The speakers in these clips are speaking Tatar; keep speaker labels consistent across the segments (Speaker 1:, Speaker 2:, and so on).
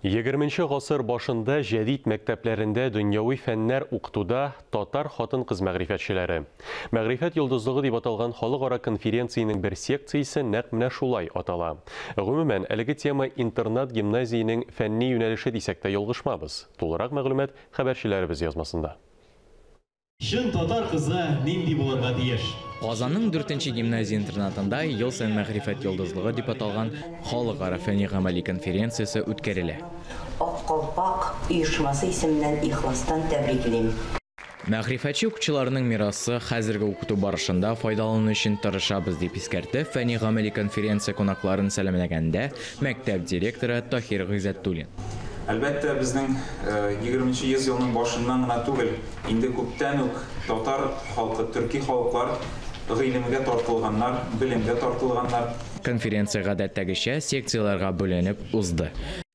Speaker 1: 20 гасыр башында җәдит мәктәпләрендә дөньяви фәннәр укытуда татар хатын-кыз мәгърифәтчеләре. Мәгърифәт йолдызлыгы дип аталган халыкара конференциянең бер секциясе нәкъ менә шулай атала. Гомумән, әлеге тема интернат-гимназиянең фәнни юнәлеше дисәк тә ялгышмабыз. Тулырак мәгълүмат хәбәрчеләребез язмасында.
Speaker 2: Чын татар кызы нинди булырга тиеш?
Speaker 3: Казанның 4 гимназия-интернатында ел саен Мәгърифәт йолдызлыгы дип аталган халыкара фәнни-гамәли конференциясе үткәрелә.
Speaker 4: Ак калфак оешмасы исеменнән ихластан тәбриклим.
Speaker 3: Мәгърифәтче укучыларның мирасы хәзерге укыту барышында файдалану өчен тырышабыз, дип искәртте фәнни-гамәли конференция кунакларын сәламләгәндә мәктәп директоры Таһир Гыйззәтуллин.
Speaker 5: Әлбәттә, безнең 20 йөз елның башыннан гына түгел, инде күптән үк татар халкы, төрки халыклар гыйлемгә тартылганнар, белемгә тартылганнар.
Speaker 3: Конференция гадәттәгечә секцияләргә бүленеп узды.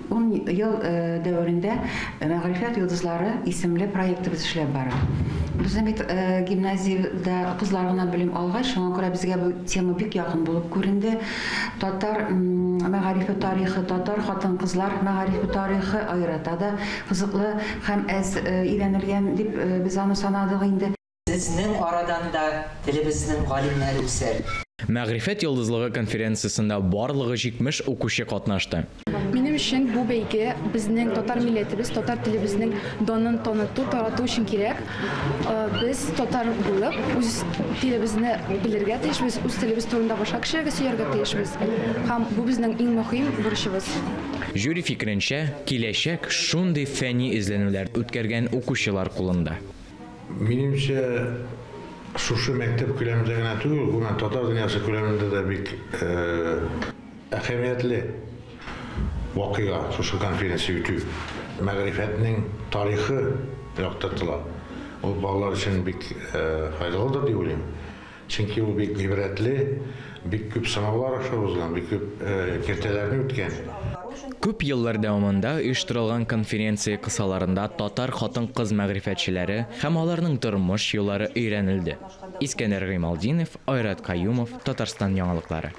Speaker 6: 10 ел дәверендә Мәгърифәт йолдызлары исемле проектыбыз эшләп бара. Безнең бит гимназиядә кызлар гына белем алгач, шуңа күрә безгә бу тема бик якын булып күренде. Татар мәгарифе тарихы, татар хатын-кызлар мәгарифе тарихы аерата да кызыклы һәм әз өйрәнелгән дип без аны санадык инде.
Speaker 7: Сезнең арадан да телебезнең галимнәре үсәр.
Speaker 3: Мәгърифәт йолдызлыгы конференциясендә барлыгы 70 укучы катнашты.
Speaker 8: Минем өчен бу бәйге безнең татар милләтебез, татар телебезнең данын таныту, тарату өчен кирәк. Без татар булып, үз телебезне белергә тиешбез, үз телебез турында башка кешеләргә сөйләргә тиешбез. Һәм бу безнең иң мөһим бурычыбыз.
Speaker 3: Жюри фикеренчә, киләчәк шундый фәнни эзләнүләр үткәргән укучылар кулында.
Speaker 9: Минемчә, шушы мәктәп күләмендә генә түгел, гомумән татар дөньясы күләмендә дә бик әһәмиятле вакыйга шушы конференция үтү. Мәгърифәтнең тарихы яктыртыла. Ул балалар өчен бик файдалыдыр дип уйлыйм. Чөнки ул бик гыйбрәтле, бик күп сынаулар аша узган, бик күп киртәләрне үткән.
Speaker 3: Күп еллар дәвамында оештырылган конференция кысаларында татар хатын-кыз мәгърифәтчеләре һәм аларның тормыш юллары өйрәнелде. Искәндәр Гыймалтдинов, Айрат Каюмов, Татарстан яңалыклары.